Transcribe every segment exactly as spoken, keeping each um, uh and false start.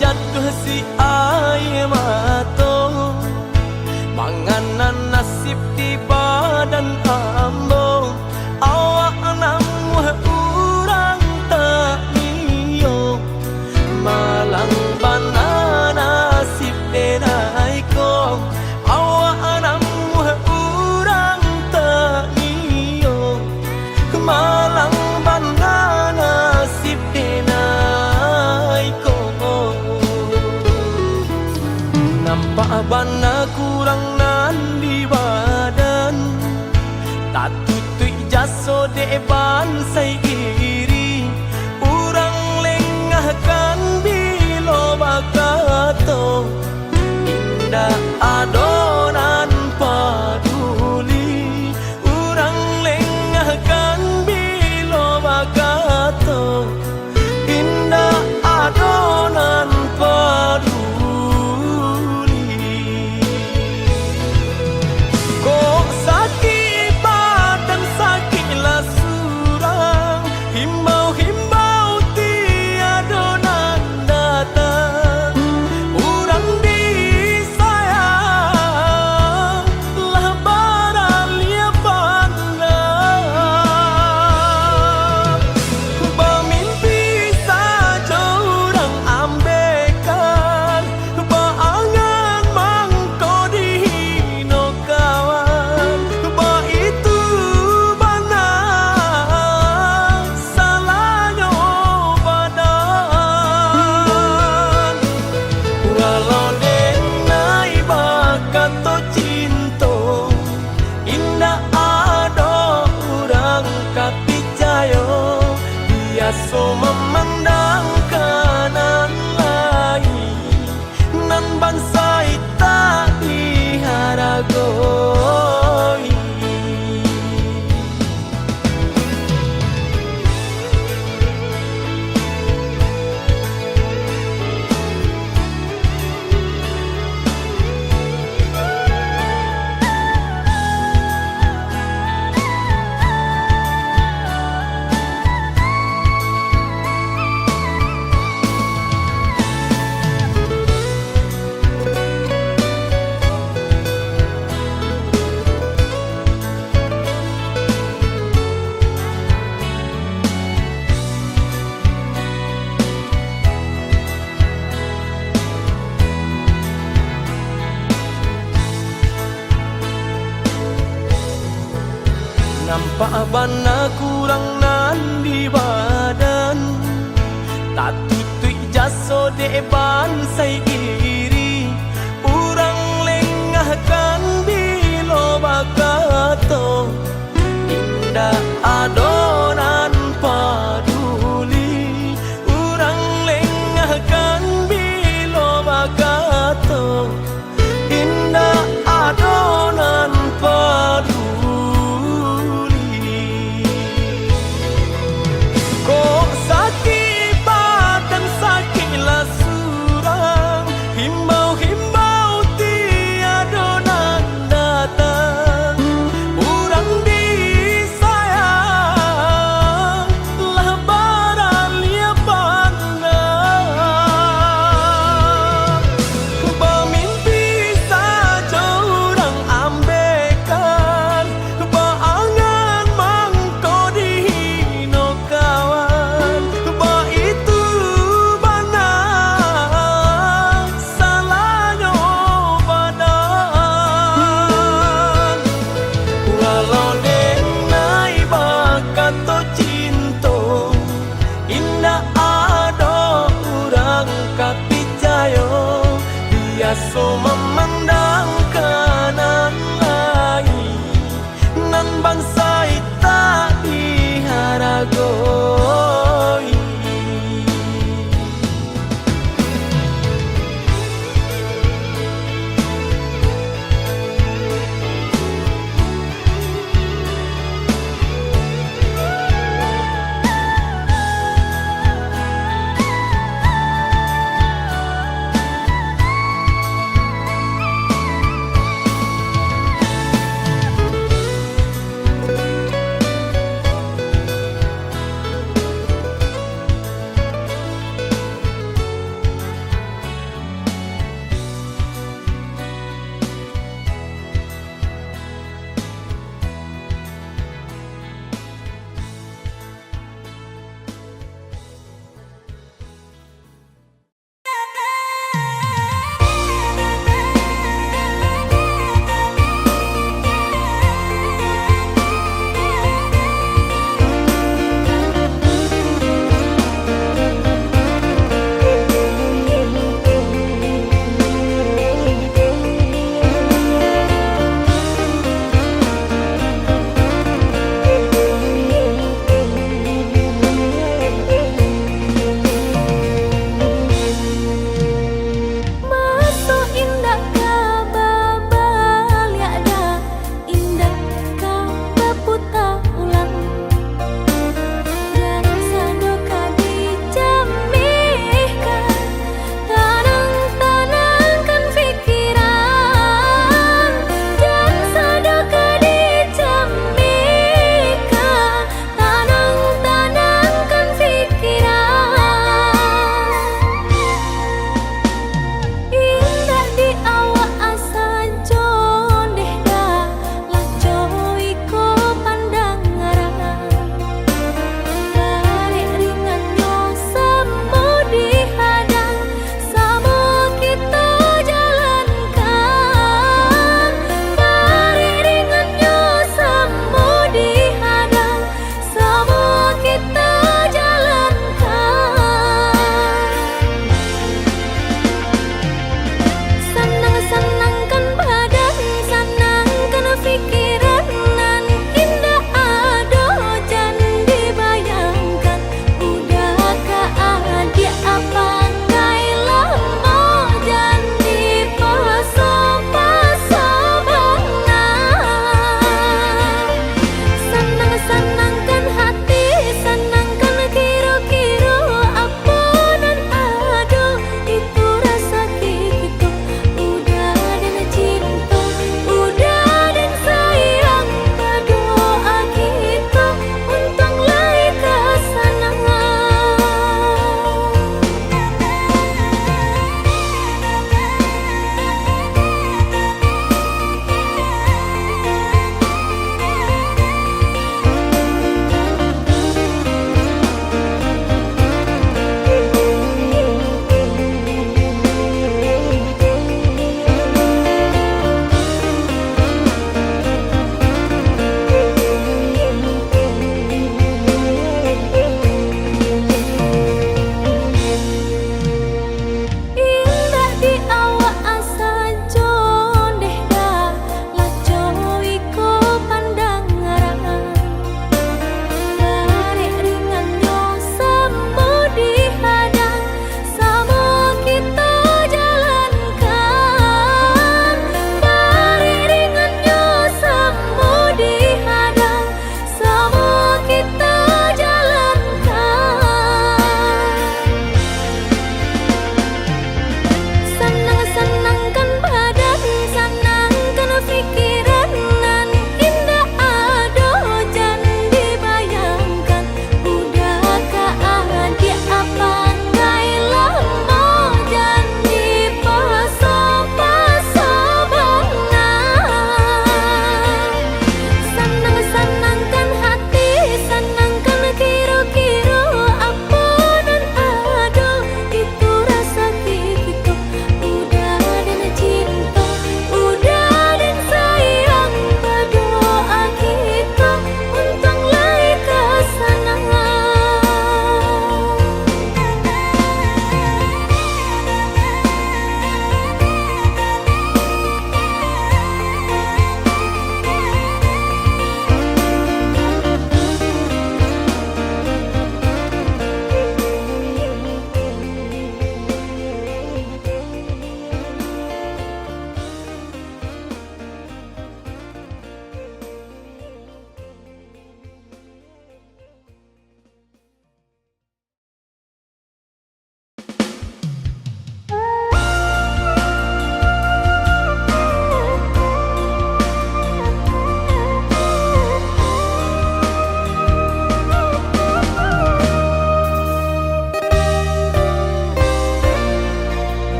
Jatuah si aia mato, mangana nasib di badan ambo. Awak namuah urang tak nio, malang bana nasib denai ko. Awak namuah urang tak nio, malang bana nasib denai ko. Nampak bana kurang nan di badan, tatutuik jaso dek bansai iri. Urang lengahkan bilo bakato, indak ado nan paduli. Urang lengahkan bilo bakato, indak ado nan paduli. Kok sakik badan, sakiklah surang, himbau-himbau tiado nan datang. Urang disayang lah baraliah pandang. Bamimpi sajo urang ambekan, baangan mangko dihino kawan. Baitu bana salahnyo badan. Walau denai bakato cinto, indak ado urang ka picayo. Biaso mamandang ka nan lain, nan bansai tak diharagoi. Nampak bana kurang nan di badan, tatutuik jaso dek bansai iri. Urang lengahkan bilo bakato, indak ado nan paduli. Urang lengahkan bilo bakato, indak ado nan paduli. Kok sakik badan, sakiklah surang, himbau-himbau tiado nan datang. Urang disayang lah baraliah pandang. Bamimpi sajo urang ambekan, baangan mangko dihino kawan. Baitu bana salahnyo badan. Walau denai bakato cinto, indak ado urang ka picayo. Biaso mamandang ka nan lain, nan bansai tak diharagoi.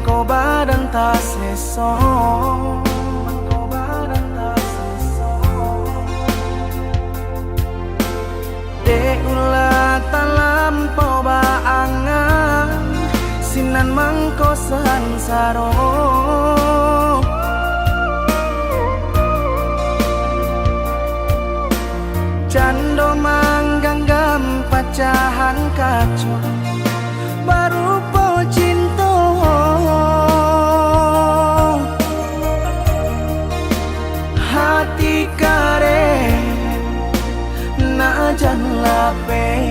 Mangko badan taseso, mangko badan taseso. Dek ulah talampau baangan, sinan mangko sansaro. Cando mangganggam pacahan kaco, barupo cinto. Hati kareh, nak jan lapeh,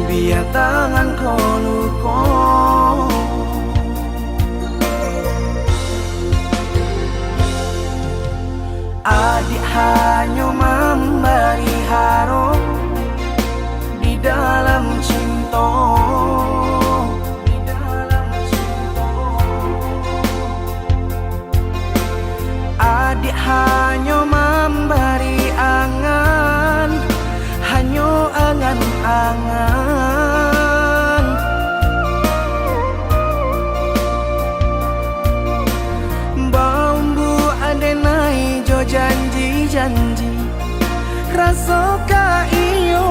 bia tangan ko luko. Adik hanyo mambari haro di dalam cinto, di dalam cinto. Adik hanyo mambari angan, hanyo angan-angan. Baumbuak denai jo janji-janji, raso ka iyo.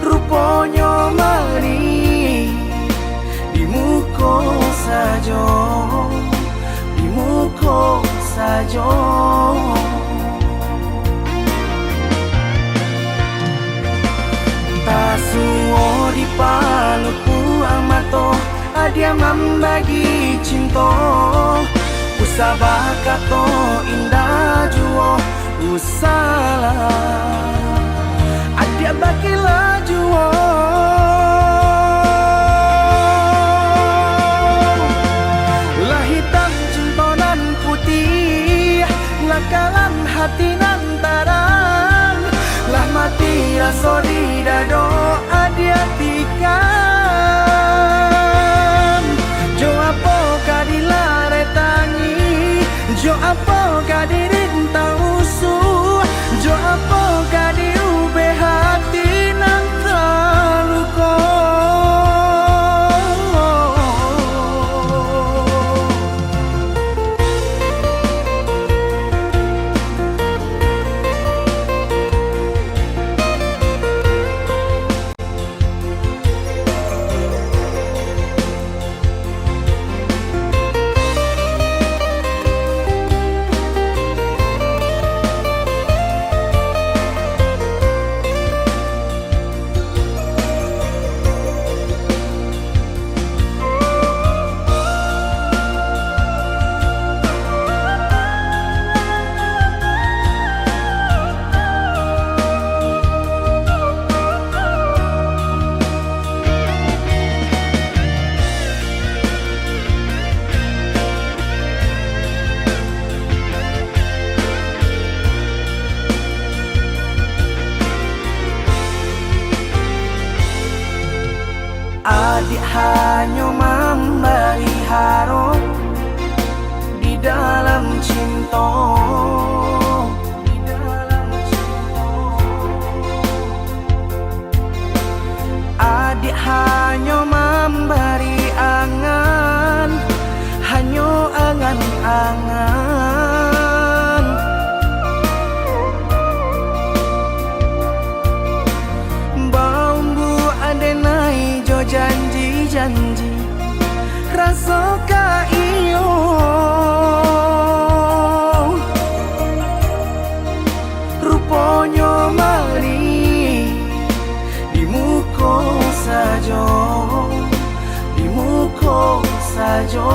Ruponyo mari di muko sajo, di muko sajo. Tasuo di palupuak mato, adia mambagi cinto. Usah bakato indak juo, usahlah adia bakila juo. Lah hitam cinto nan putiah, lah kalam hati nan tarang, lah mati raso di dado adia tikam. Jo apo ka dilaretangi, jo apo ka dirintau usuak, jo apo ka diubek hati nan taluko. Adik hanyo mambari haro di dalam cinto, di dalam cinto. Adik hanyo mambari angan, hanyo angan-angan. Baumbuak denai jo janji-janji, raso ka iyo. Ruponyo mari di muko sajo, di muko sajo.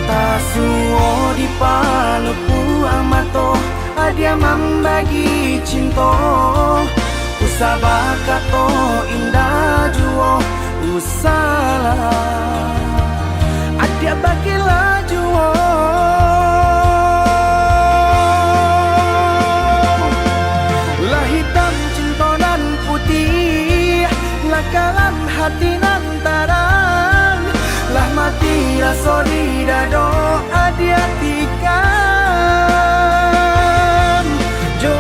Tasuo di palupuak mato, adia mambagi cinto. Usah bakato indak juo, usahlah adia bakila juo. Lah hitam cinto nan putiah, lah kalam hati nan tarang, lah mati raso di dado adia tikam. Jo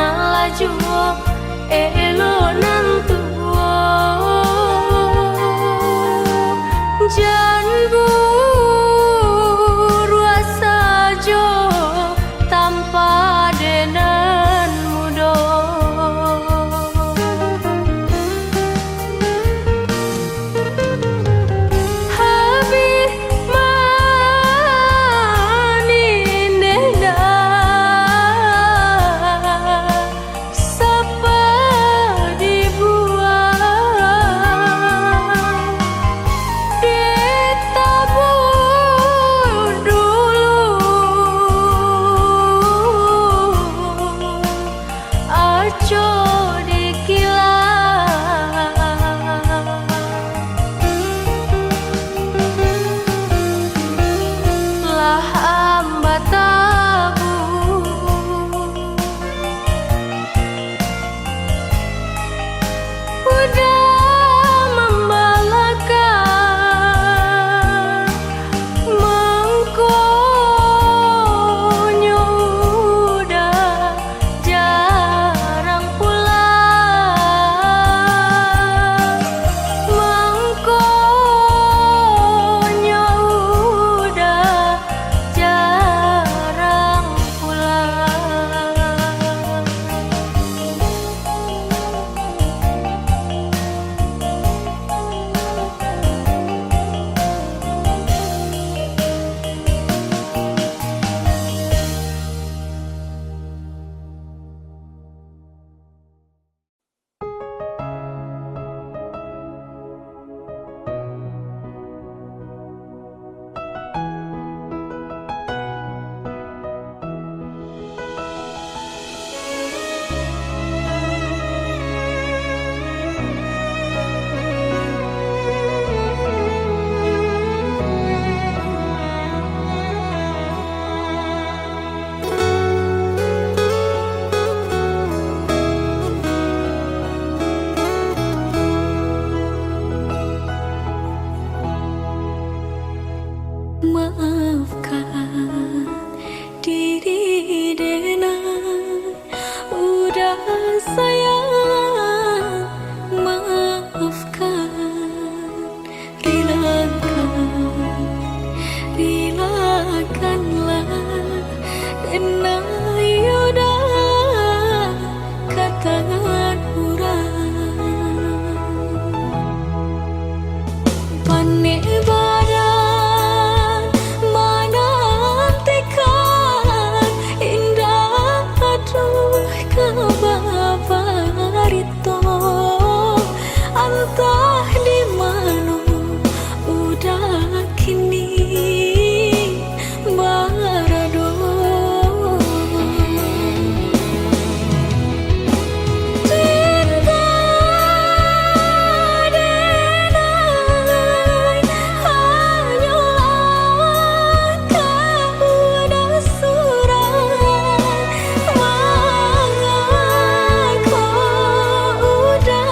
Lah juo elok nan tuo, jan buruak sajo tampa dek nan mudo. Habih manih deh nan sapa dibuang, ditabuh dulu. Aco dikilau, lah amba tabuang. Udah mambalakang, mangkonyo udah jarang pulang, mangkonyo udah jarang pulang. Maafkan diri dek nan udah sayang, maafkan. Rilakan, rilakanlah, dek nan iyo dah ka tangan urang. Panek badan manantikan, indak aduh ka babarito. Antah di mano udah kini barado. Cinta denai hanyolah kabudak surang, mangko udah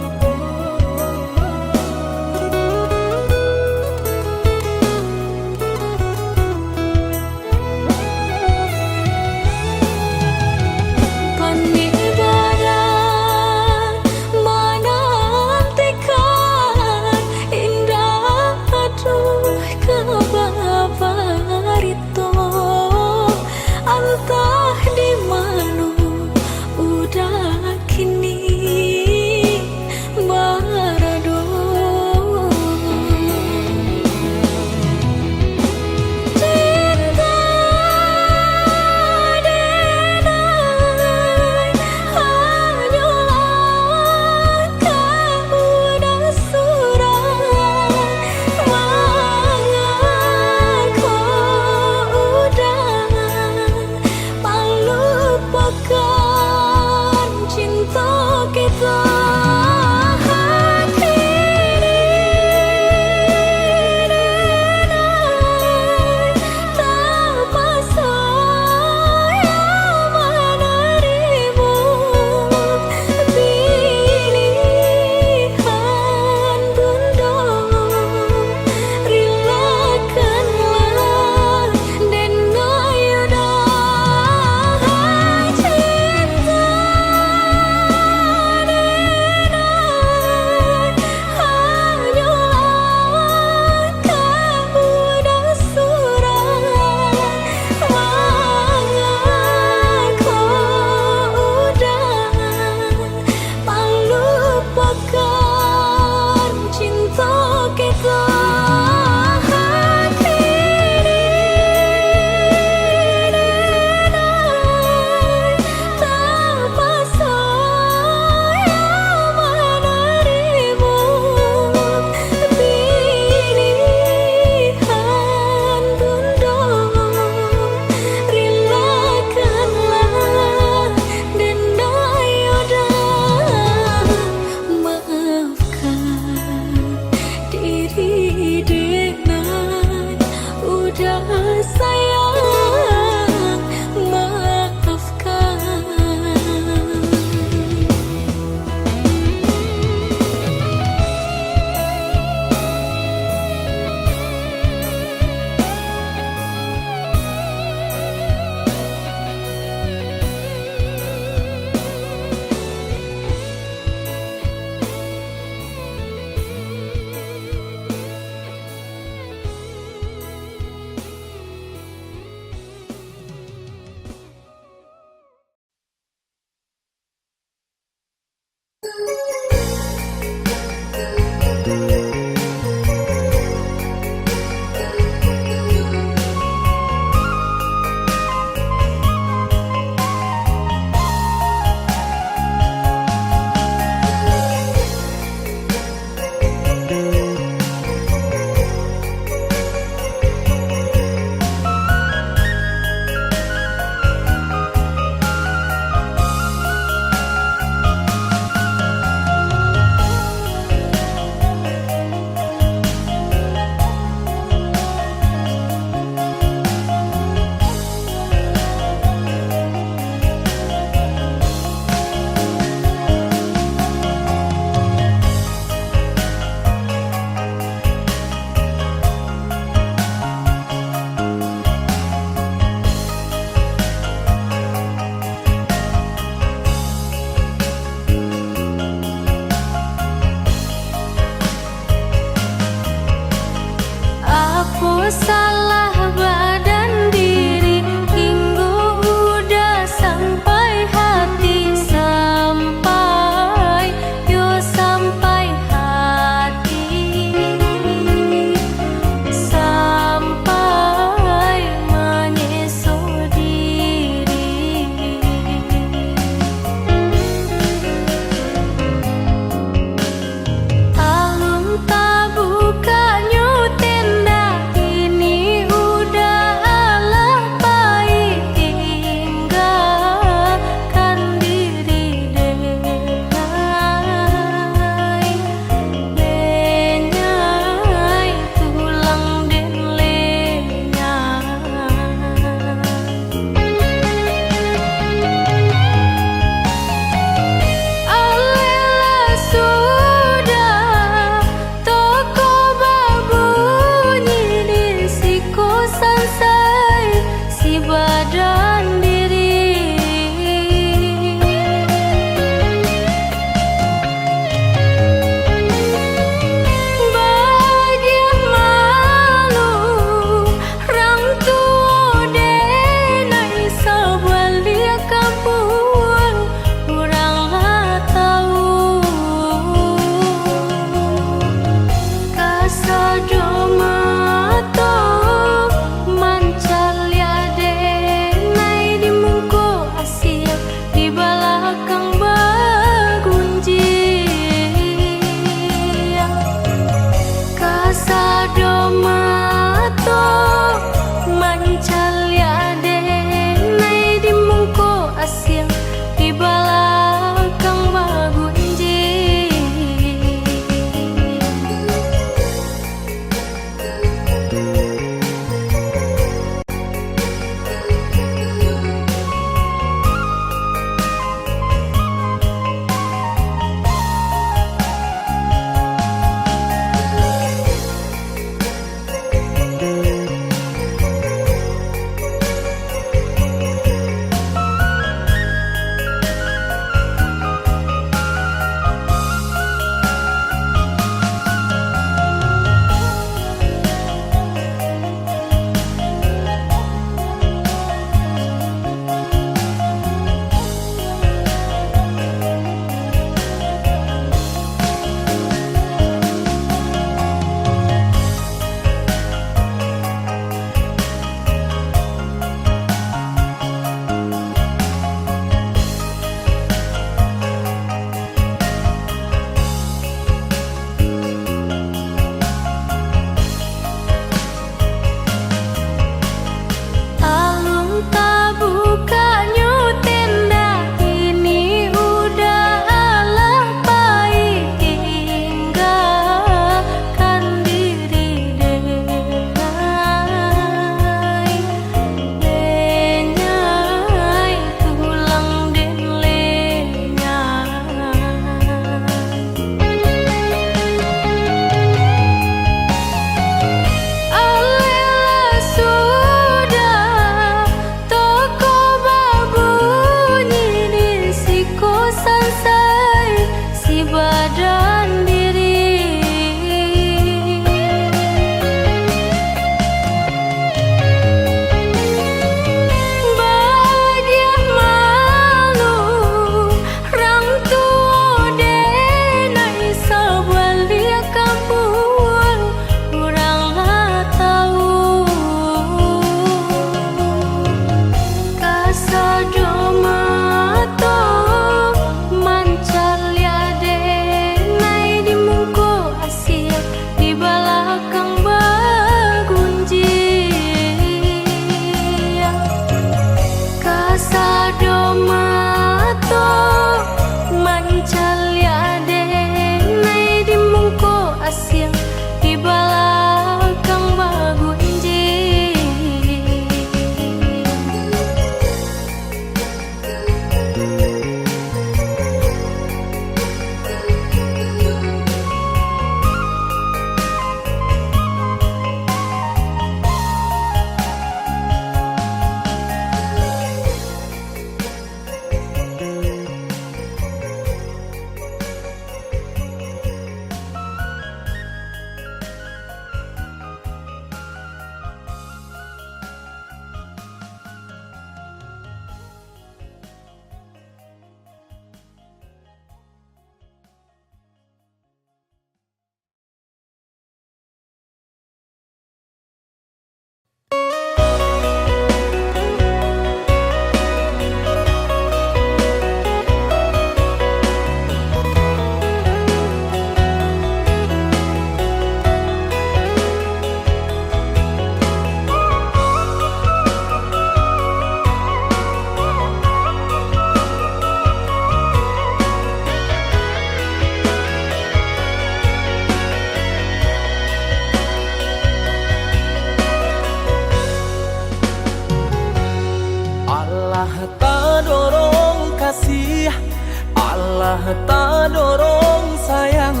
Tadorong sayang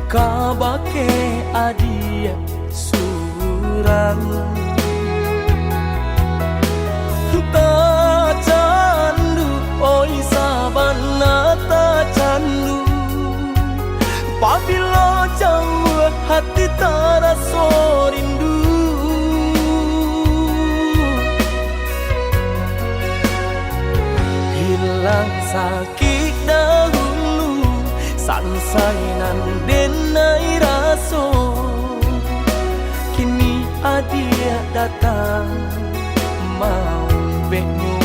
kabake adiak surang. Tacandu, oi sabana tacandu, pabilo jauah hati taraso rindu. Hilang sa- Kik dahulu, sansai nan denai raso. Kini adiak datang, maumbeknyo.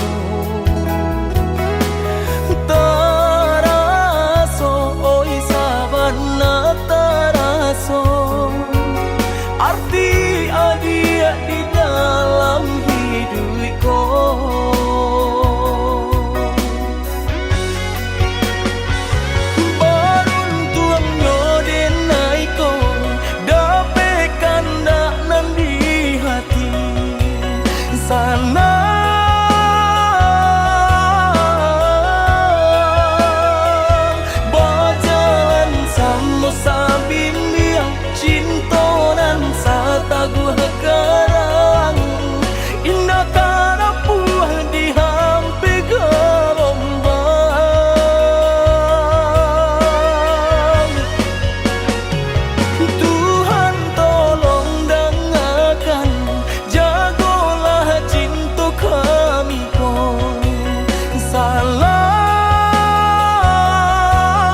Taraso, oi sabana taraso. Arti adiak di dalam hiduik ko. Baruntuangnyo denai ko, dapek kandak nan di hati. Sanang bajalan samo sabimbiang. Cinto nan sataguah karang, indak ka rapuah dihampek galombang. Tuhan tolong dangakan, jagolah cinto kami ko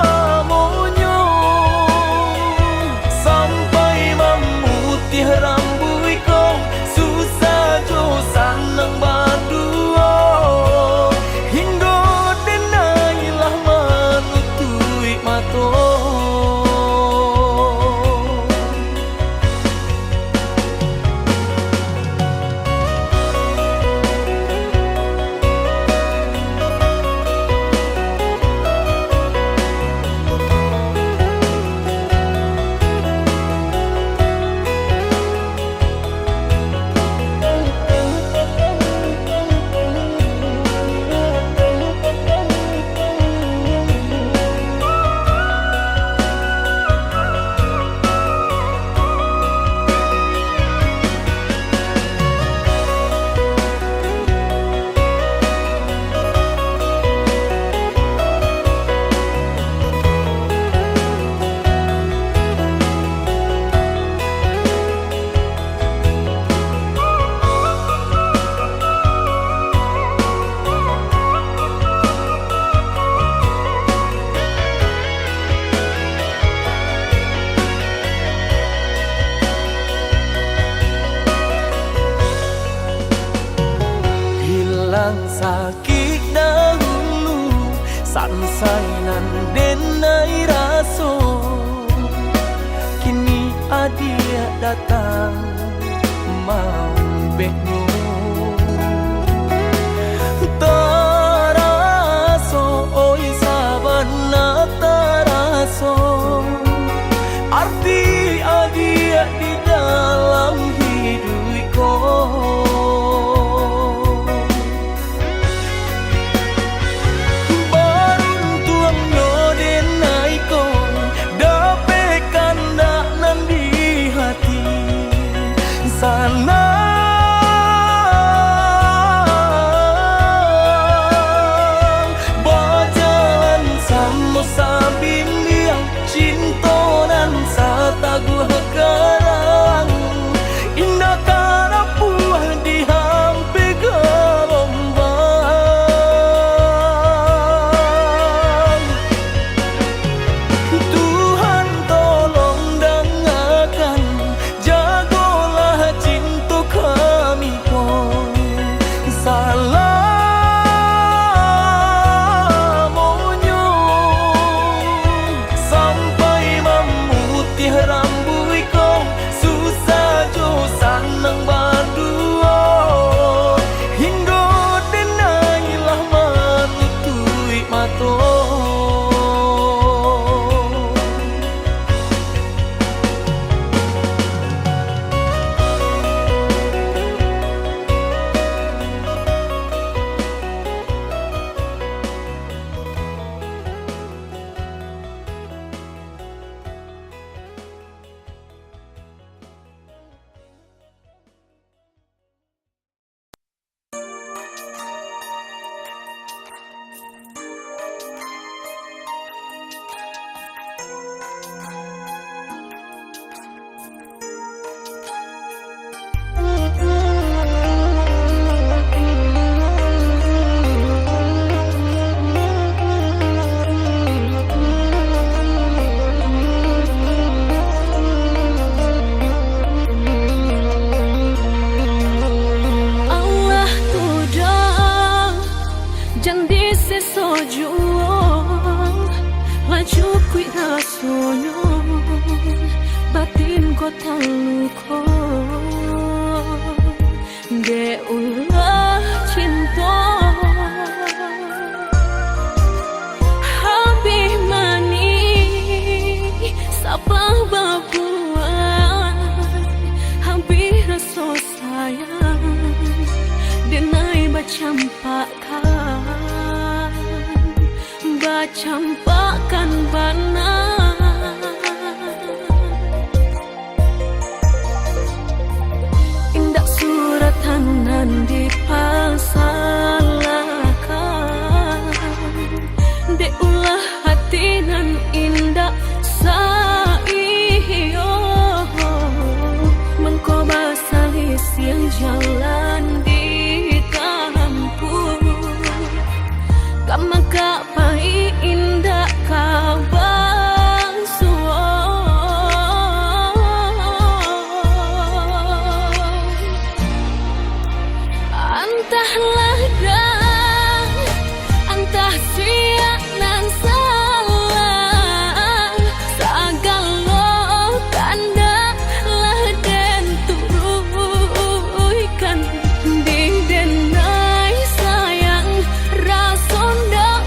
salamonyo. Sampai mamutiah rambuik ko, susah jo sanang baduo, hinggo denai lah manutuik mato. Hilang sakik dahulu, sansai nan denai raso. Kini adiak datang maumbeknyo. Taraso, oi sabana taraso, arti adiak di dalam hiduik ko. Baruntuangnyo denai ko, dapek kandak nan di hati. Sanang Jan diseso juo, lah cukuik rasonyo, batin ko taluko. Dek ulah cinto, habih manih, sabab babuah, habih raso sayang, denai bacampakkan, bacampakkan bana. Indak suratan nan dipasalahkan, dek ulah hati nan indak saiyo. Mangko basalisiah jalan ditampuah, ka mangka pai indak ka basuo. Antahlah den, antah sia nan salah, sagalo kandak lah den turuikan. Dek denai sayang, raso ndak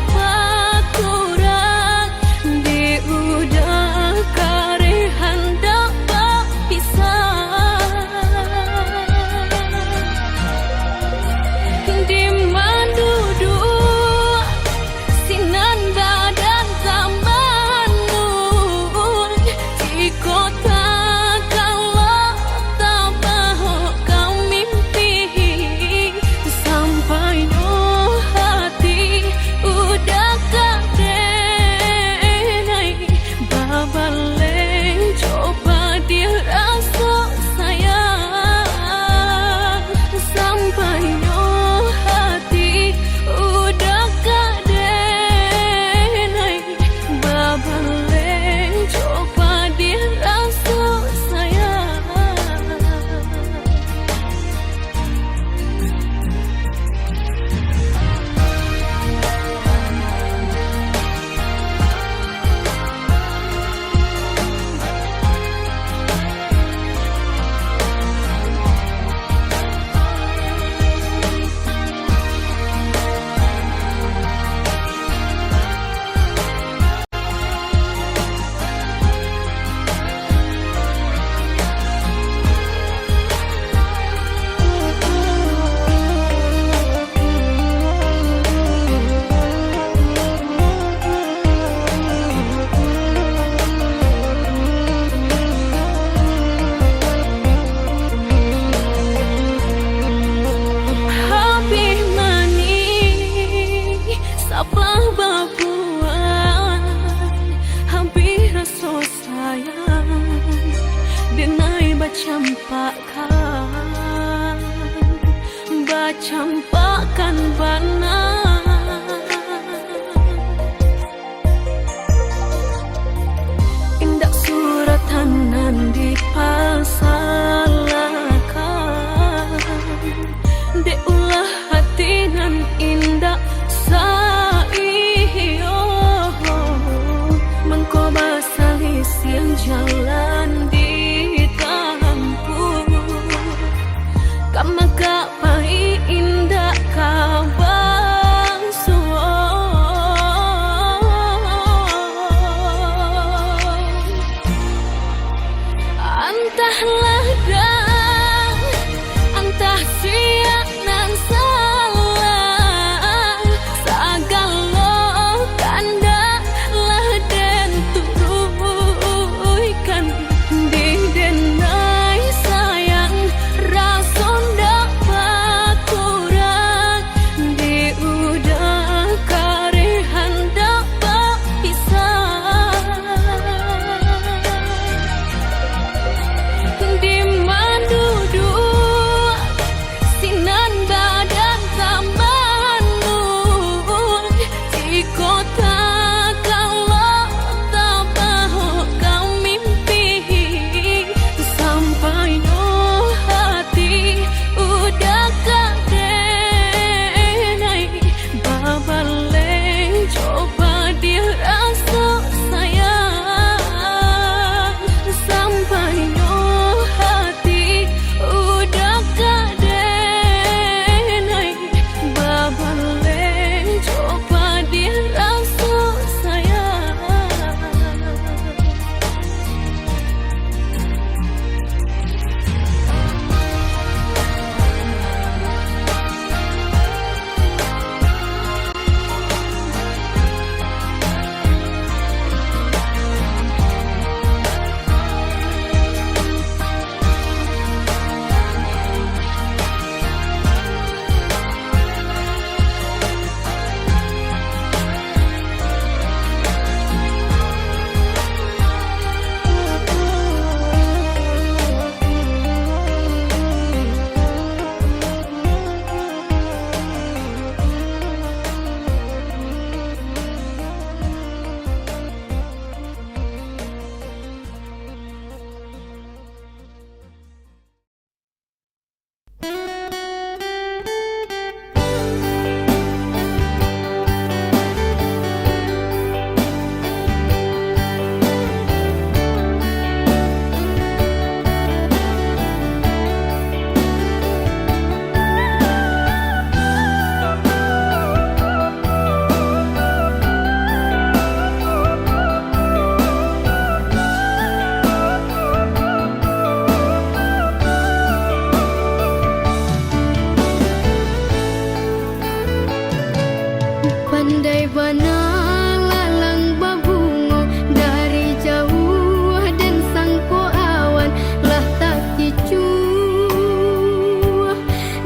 Bana lalang babungo dari jauah, den sangko awan lah takicuah.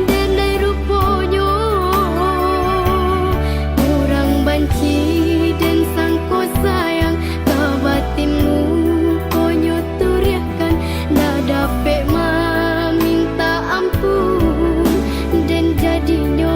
Den dai ruponyo urang banci, den sangko sayang ka batin lukonyo turiahkan, ndak dapek maminta ampun den jadinyo.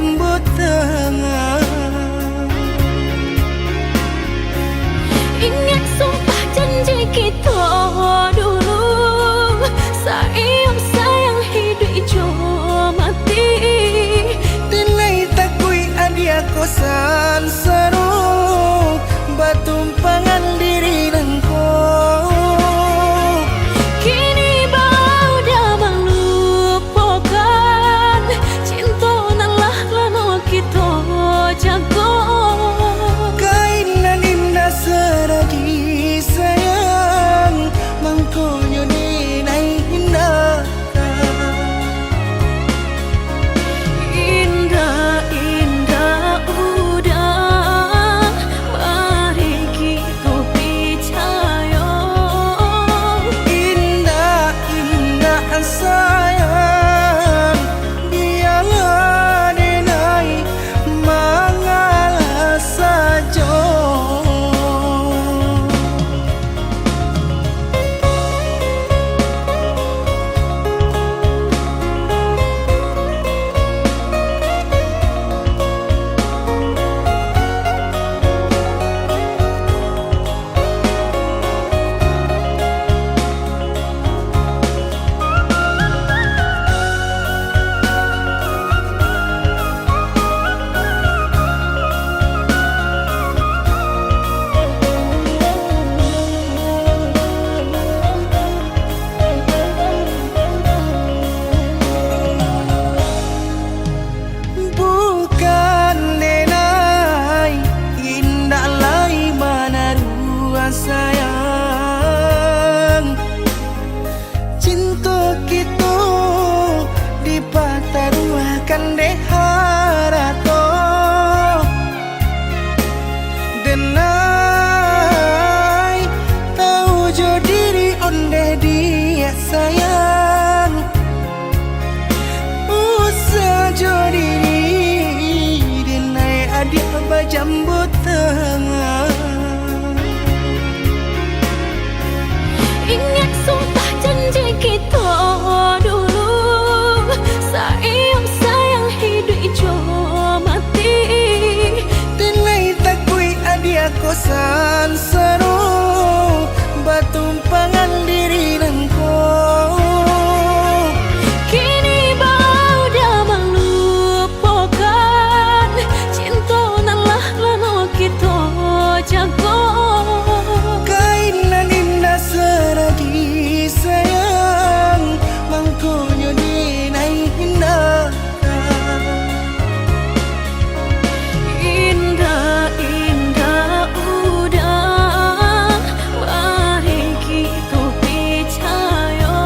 Butang. Ingat sumpah janji kito dulu, saiyo sayang hiduik jo mati. Denai takuik adiak ko sansaro, batumpangan diri nan ko. Kini baudah malupokan cinto nan lah lamo kito jago. Kain nan indak saragi sayang, mangkonyo denai indak. Indak, indak, udah, mari kito picayo. Indak, indak, sayang, bialah denai mangalah sajo. Bukan denai, indak lai manaruah sayang. Cinto kito dipataruahkan dek harato. Denai, tau jo diri ondeh diak sayang. Usah jo diri, denai adiak bajambu tangan. Ingat sumpah janji kito dulu, saiyo sayang hiduik jo mati. Denai takuik adiak ko sansaro, batumpangan diri nan ko. Kini baudah malupokan cinto nan lah lamo kito jago. Kain nan indak saragi sayang, mangkonyo denai indak. Indak, indak, udah, mari kito picayo.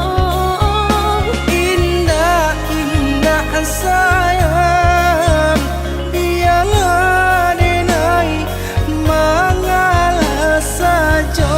Indak, indak, sayang, bialah denai mangalah sajo.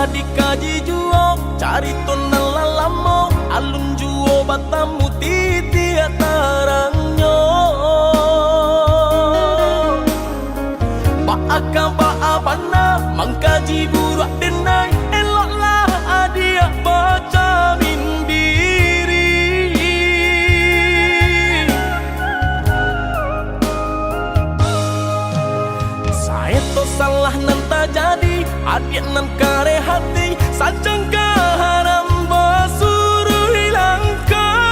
Dikaji juo carito nan lah lamo, alun juo batamu titiak tarangnyo. Baa ka baa bana mangkaji buruak denai, eloklah adiak bacamin diri. Saeto salah nan tajadi, adiak nan kareh ati, sancang ka haram basuruik langkah.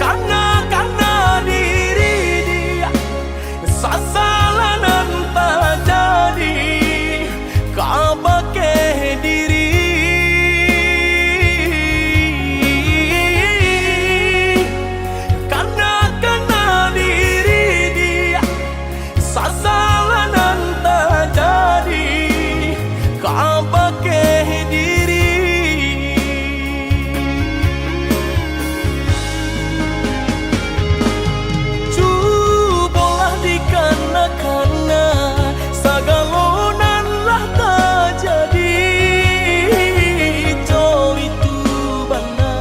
Kana-kana diri diak, sasalah nan tajadi kabake diri. Kana-kana diri diak, sasalah nan tajadi kabake diri. Cubolah dikana-kana sagalo nan lah tajadi. Jo itu bana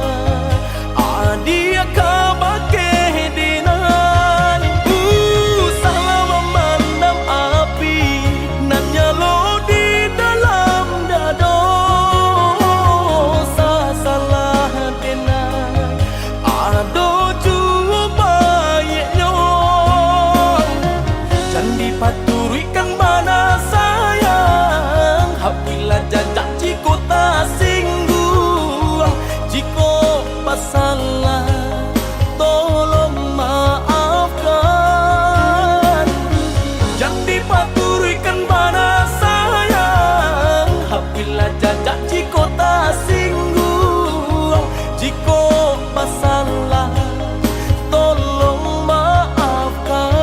adiak kabake denai, usahlah mamandam api nan nyalo di dalam dado. Sasalah denai ado juo baiaknyo, jan dipaturuikkan bana sayang. Apilah jajak jiko tasingguang, jiko basalah, tolong maafkan. Jan dipaturuikkan bana sayang, apilah jajak jiko tasingguang, jiko basalah, tolong maafkan.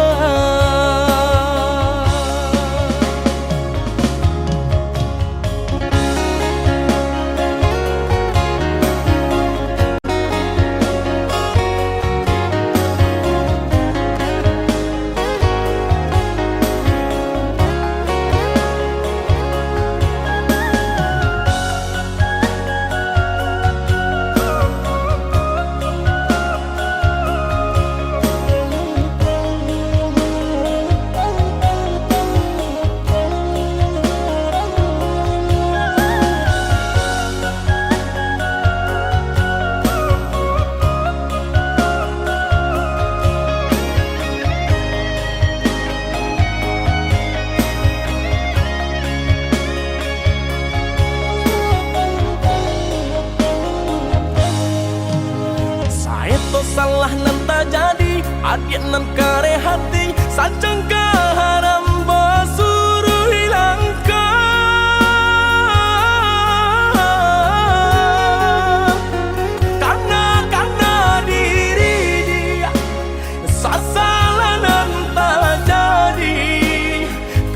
Saeto salah nan tajadi, adiak nan kareh ati, sancang ka haram basuruik langkah. Kana-kana diri diak, sasalah nan tajadi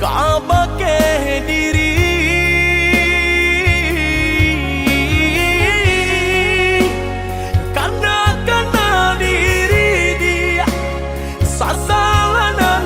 kabake diri. Kana-kana diri diak, sasalah nan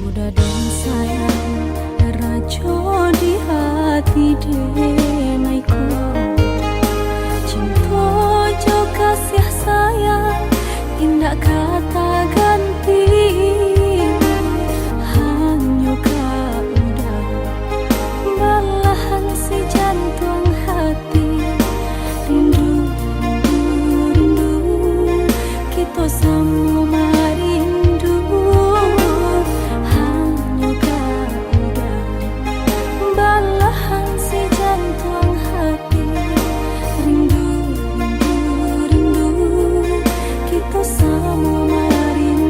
Uda den sayang, rajo di hati den aiko. Cinto jo kasih sayang indak ka taganti. Hanyo ka Uda balahan si jantuang hati. Rindu, rindu, rindu, kito samo marindu. Hanyo ka Uda balahan si jantuang hati. Rindu, rindu, rindu, kito samo marindu.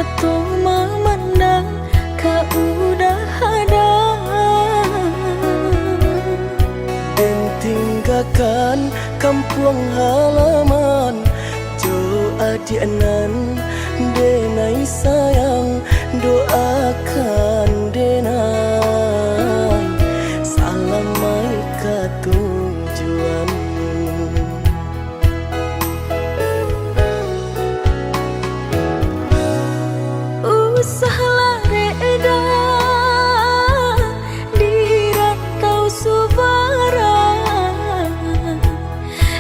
Mato mamandang ka udah ada. Den tinggakan kampuang halaman, jo adiak nan denai sayang, doakan denai salamaik ka tujuan. Usah larek dah di rantau subarang,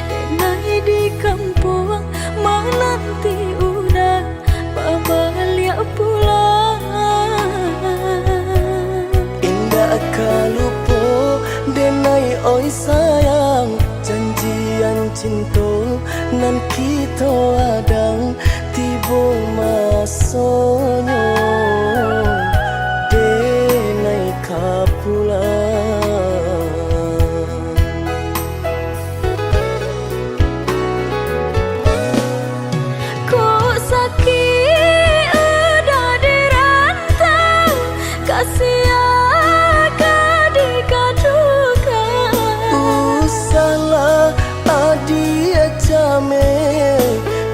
denai di kampuang mananti udah babaliak pulang. Indak ka lupo denai oi sayang, janjian cinto nan kito adang, tibo masonyo denai ka pulang. Kok sakik udah di rantau, ka sia ka dikadukan. Usahlah adiak cameh,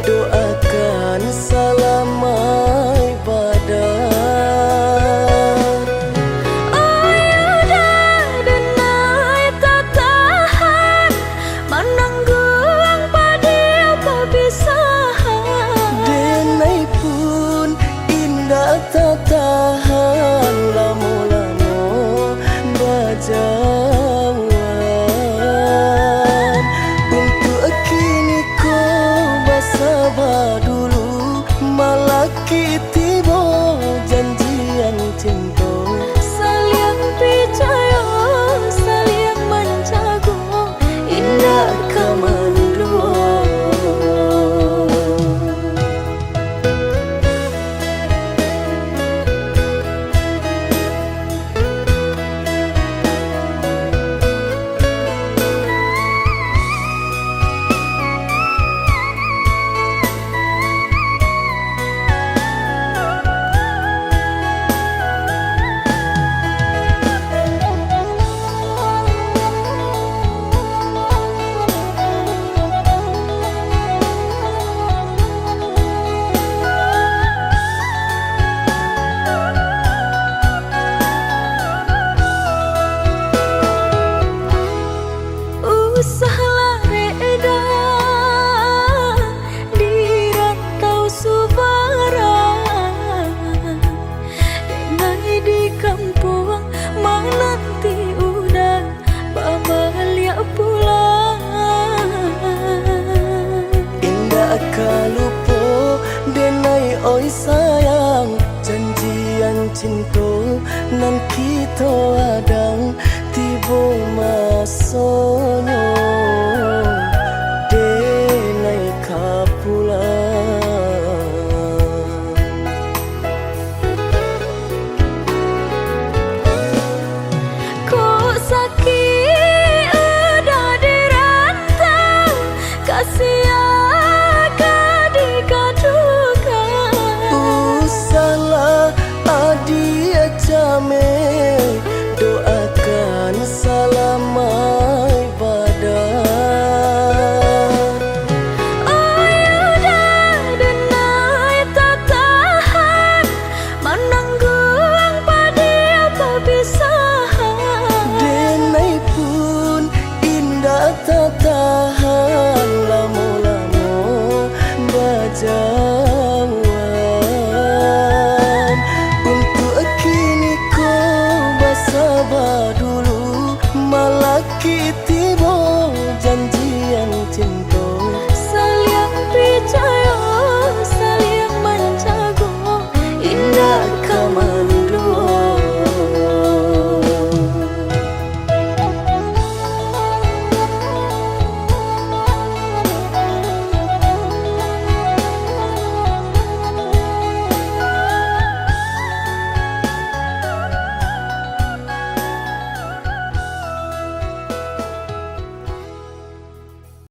doakan salamaik badan. Oi udah denai tatahan, manangguang padiah papisahan. Denai pun indak tatahan lamo-lamo bajauhan. Untuak kiniko basaba dulu, malakik tibo janjian cinto. Saliang picayo, saliang manjago, indak ka manduo. Usah larek dah di rantau subarang, denai di kampuang mananti udah babaliak pulang. Indak ka lupo denai oi sayang, janjian cinto nan kito adang, tibo masonyo denai ka pulang. Kok sakik udah di rantau, ka sia ka dikadukan. Usahlah adiak cameh,